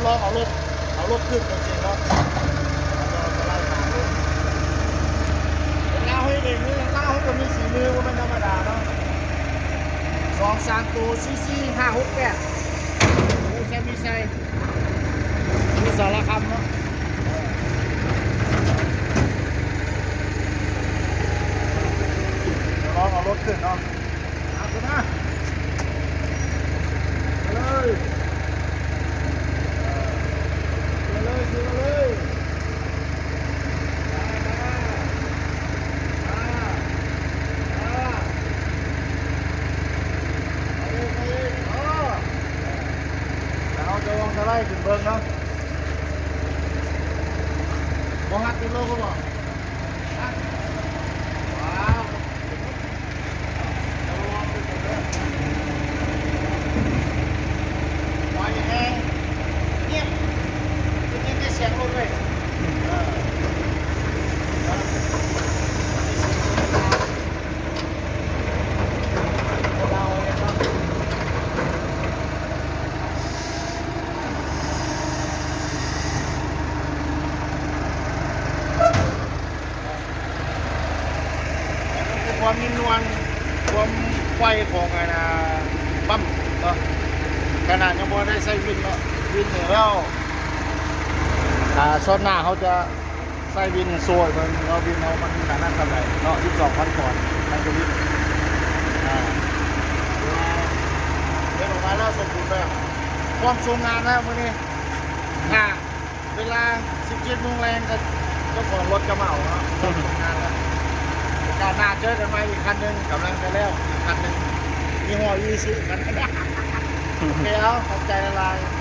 ລອງເອົາລົດ ເອົາລົດຂຶ້ນຕົວຈິງເນາະ ລອງສະໄລຫາລົດ. ເປັນລາວເຮັດເອງນີ້ ລາວເຮົາກໍມີສີມື ບໍ່ແມ່ນທຳມະດາເນາະ. ສອງສາມໂຕ ຊີຊີ ຫ້າຫົກແປດ ໂອ້ ແຊມມີໄຊ ຢູ່ສາລະຄຳເນາະ. ລອງເອົາລົດຂຶ້ນເນາະ. ເອົາຂຶ້ນມາ ໄປເລີຍ ເອີ ຂຶ້ນມາເລີຍ ຂຶ້ນມາເລີຍ ໄປ ໄປ ໄປ ໄປ ໄປອີກ ໄປອີກ ເອີ ແລ້ວເຮົາຈະລອງສະໄລຂຶ້ນເບິ່ງເນາະ. ບໍ່ຮັກຕິດໂລໂກ້ບໍ່? ຮັກ ວ້າວ. ປອຍແຮງ ງຽບ ໄດ້ຍິນແຕ່ສຽງລົດເລີຍ ເອີ ເອີ ເບົາເລີຍເນາະ. ຄວາມຍິນນວນ ຄວາມໄວຂອງອັນນ່າ ບັ້ມເນາະ ຂະໜາດຍັງບໍ່ໄດ້ໃສ່ວິນເນາະ ວິນນີ້ແລ້ວ ອ່າ ຊອດໜ້າເຮົາຈະໃສ່ວິນໂຊຍເບິ່ງເນາະ ວິນເຮົາມັນຂະໜາດເທົ່າໃດເນາະ ສິບສອງພັນປອນ ໃນໂຄວິດ ອ່າ ເຮັດອອກມາແລ້ວສົມບູນແບບ ພ້ອມໂຊງງານແລ້ວມື້ນີ້ ອ່າ ເວລາສິບເຈັດໂມງແລງ ກໍເຈົ້າຂອງລົດກໍມາເອົາເນາະ ເລີກງານແລ້ວ ໂອກາດໜ້າເຈີກັນໃໝ່ອີກຄັນໜຶ່ງ ກຳລັງຈະແລ້ວອີກຄັນໜຶ່ງ ຍີ່ຫໍ້ອີຊູຊູ ຄັນນັ້ນ. ໂອເຄ ເອົາ ຂອບໃຈຫຼາຍໆ.